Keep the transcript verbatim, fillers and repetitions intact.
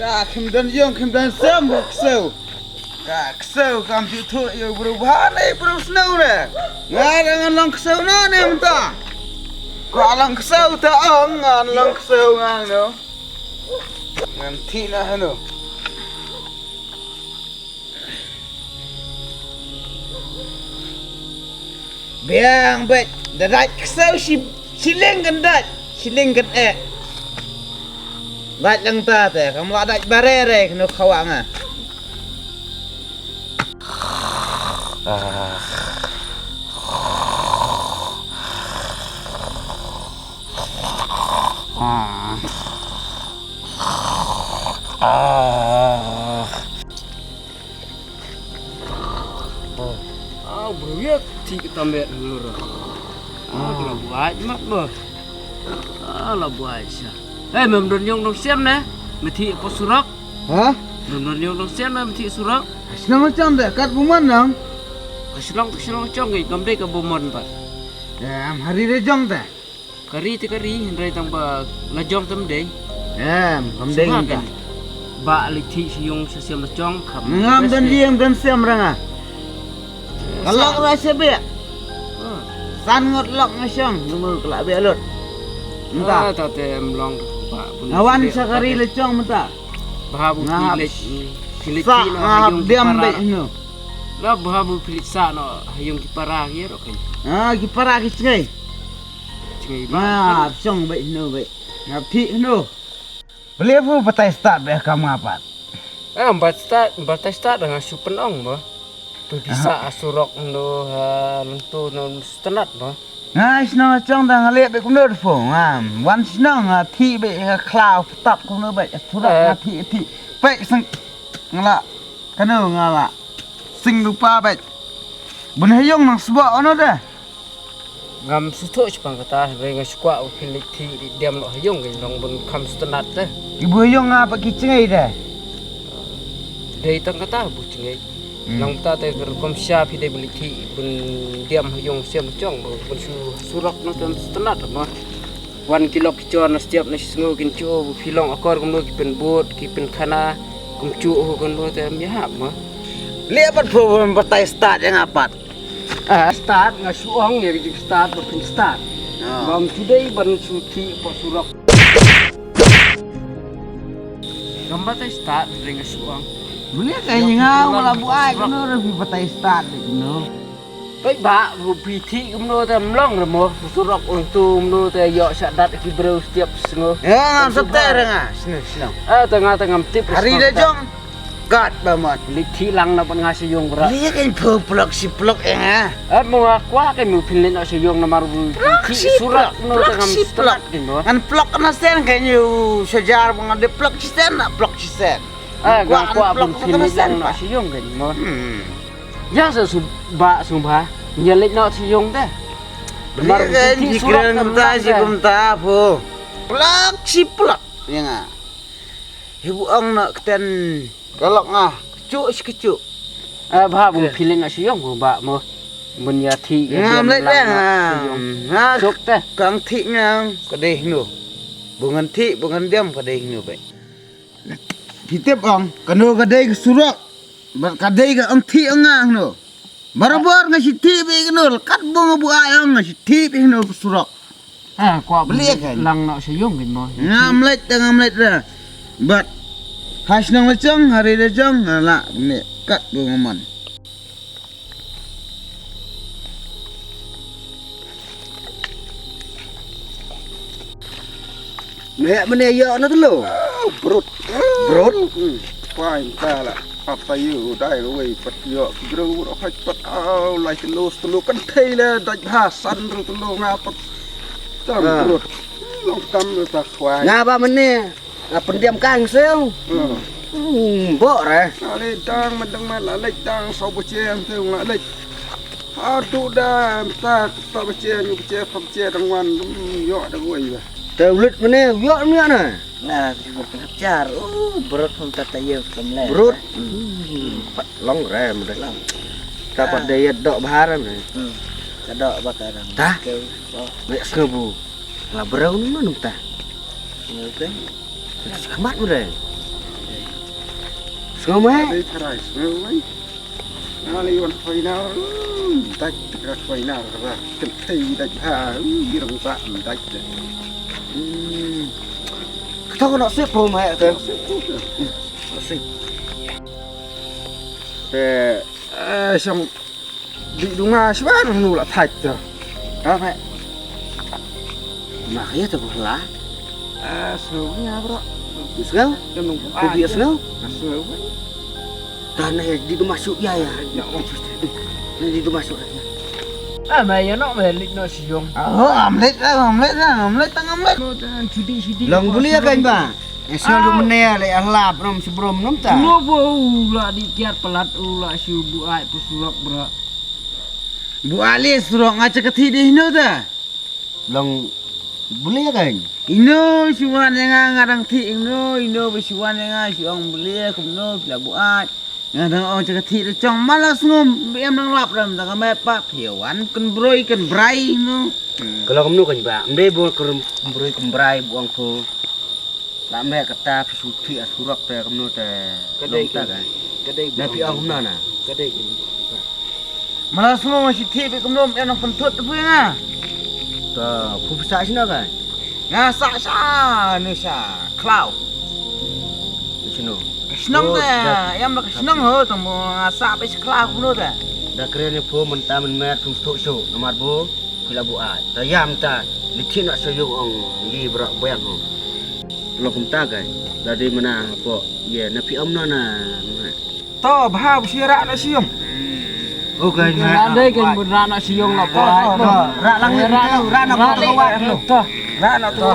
Ka khim don ïong khim don sem ba ksew. Ka ksew kam ju thuh ïa u bru bha ne bru snew ne. Nga dang ngan long ksew na ne mynta. Ka long ksew ta ong ngan long ksew ngan no. Ngan thih na hano. Biang bad da dait ksew shi shilling kan dait shilling kan eh. Dait lang ta te kam la dait bare re kno khawa nga. Ah, bro, ya ti kita met lur. Ah, kena buat mat ba. Ah, la buat sha. Eh, mem don yong dong siam ne. Meti apa surak? Ha? Mem don yong dong siam ne meti surak. Senang macam dah kat buman nang. Ka shlong ka shlong chong ngi kam dei ka bumon ba. Em hari re jong dah. Kari te kari hynrei tang ba la jong tam dei. Em kam dei. Ba li thi shi yung sha siam la jong kham. Ngam dan diem dan siam ranga. Ka lok ra sha bia. San ngot lok nga shong ngu kala bia lut. Mynta. Ah, ta te em long ba. Awan sha kari la jong mynta. Ba bu pilik pilik sa nga hap diam bek hnu. La ba bu pilik sa no ha yung ki para ki ro kan. Ah, ki para ki chngai. Chngai ba. Ah, shong bek hnu bek. Nga phi hnu. Believe batai start bek kam nga pat. Ah, batai start, batai start nga shu pynong ba. Pisa asurok ndo ha lento no stenat ba. Nga shnong chong da nga leh bek kumno de pho nga wan shnong nga thi bek ha khlaw ptap kumno bek asurok nga thi thi bek seng nga la kano nga la sing lupa bek. Bun ha yung nang sbo ono de. Ngam sutho chipang kata hynrei nga shu kwah u phi leit thi diam noh ha yung ngi long bun kham stenat te. Ibu ha yung nga ba ki chngai de. Dei tang kata bu chngai. Nang ta te rukom sha phi dei bu leit thi bun diam ha yung siam chong bun shu surok nang tem stenat ma. Wan ki lok ki chor na stiap na shisngo kin chu bu phi long akor kumno ki pynbot ki pynkhana kum chu hu kumno te am yahap ma. Leh pat pho batai start yang apat. Ah, start nga shu ong ïa ka jingstart ba phin start. Ngam shu dei ban shu thi pa surok. Ngam batai start ring nga shu ong. Mane ka ïa nga wala bu ai kano ra phi batai start de kano. Peit ba bu phi thi kumno te mlong ra mo surok ung tu kumno te ïoh sha dat ki breu stiap sngo. Ya ngam sap te ra nga snu snu. Ah, ta nga ta ngam tip. Hari da jong. Kat ba mat. Li thi lang na ban nga sha yung bra. Li kan pho plok si plok eh nga. At mo nga kwah kan mu phin lin sha yung na mar bu. Plok si plok. Plok si plok. Ngan plok na sen kan yu sha jar ba nga de plok si sen na plok si sen. Ah, nga kwah bu phin lin lang na sha yung kan mo. Hmm. Ya sa su ba su ba. Nya lin na sha yung de. Mar bu thi surak ta si kum ta pho. Plok si plok. Ya nga. Hibu ong na kten. Ka lok nga kchu shi kchu. Ah, ba bu phi lin sha yung ba mo. Bun ïa thi. Ngam leh lang. Ha. Chok te. Kang thi ngang ka dei hnu. Bu ngan thi bu ngan diam ka dei hnu be. Phi tip ong kano ka dei ka surok. Ba ka dei ka ong thi ong nga hnu. Barabor nga shi thi bik no kat bong bu ai ong nga shi thi bik no surok. Ah, kwah beli kan lang no sha yung kin mo. Ngam leit da ngam leit da. Bat ha shnong la chong hari la chong nga la ne kat bong man. Neh mane ïoh na telo. Brut. Brut. Pain ta la. Apa yu dai wei pat ïoh ki gru ro haj pat au lai telo telo kan thei le daj ha san ru telo nga pat. Tam brut. Long tam ru ta khwai. Nga ba mane. Nga pendiam kang sel. Hmm, bok re. Ale dang mendeng ma la lek dang so bo chen teu nga lek. Aduh da ta ta ba chen yu ba chen pam chen dang wan yo dang wei ba. Te ulit mene yo mene na. Nga yu ba pengap char. Oh, berut hum ta ta ye kam le. Berut. Pat long re mede. Ta pat de ye dok bahar mede. Ka dok ba ka dang. Ta. Mek sngebu. La brau ni manu ta. Oke. Khmat mede. Sngew meh? Dei tharai, sngew meh. Nga lei wan khwai nar, hmm, dait ka khwai nar ka. Kan thei dait ha, hmm, girang ba dait. Hmm. Ka thong no sip po meh te. Sip po te. Sip. Te, eh, shong di dunga shwa nu la thait te. Ka meh. Ma khaya te bhla. Ah, sngew ïa, bro. Sngew? Kan nung. Ku bi sngew? Sngew. Tan eh di duma suk ïa ïa. Ïa, oh. Di duma suk ïa. Ah, ma ïa no, ma lit no siyong. Oh, amlet lah, amlet lah, amlet tang amlet. No, tan chudi chudi. Long buli kan ba. Esol du mene le ahlap nom sebrum nom ta. No bo la di kiat pelat u la shu buai pesulok, bro. Buai le surok ngacha kati di no ta. Long bule kan? Ino shuwan ïa nga, nga dang thik ino, ino ba shuwan ïa nga, shuwan bule kumno phi la buat. Nga dang ong cha ka thik da chong mala sngum, em dang lap dam da ka met pa phi wan kan broi kan brai ino. Ka long kumno kan ba, em dei bo kan broi kan brai bu ong pho. La me kata phi shu thik a surok te kumno te. Ka dei long ta kan. Ka dei. Na phi ong kumno na. Ka dei. Mala sngum shi thik phi kumno em nang pynthut te phi nga. Ta phu phi sa shino kan. Nga sa sha ne sha khlaw. Shino. Ka shnong te em da ka shnong ho tang mo nga sa phi sha khlaw kumno te. Da kren ne phu mynta mynmet phu stok shu namar bo. Phi la buat. Ta ïam ta. Li thik na shu ong li bra bang ho. Lo kumta kai. Da dei mana po. Ye na phi om no na. To bha bu shi ra na shu ong. O kai na. Dei kai bu ra na shu ong na po. Ra lang ni ra na po. To. Ra na to.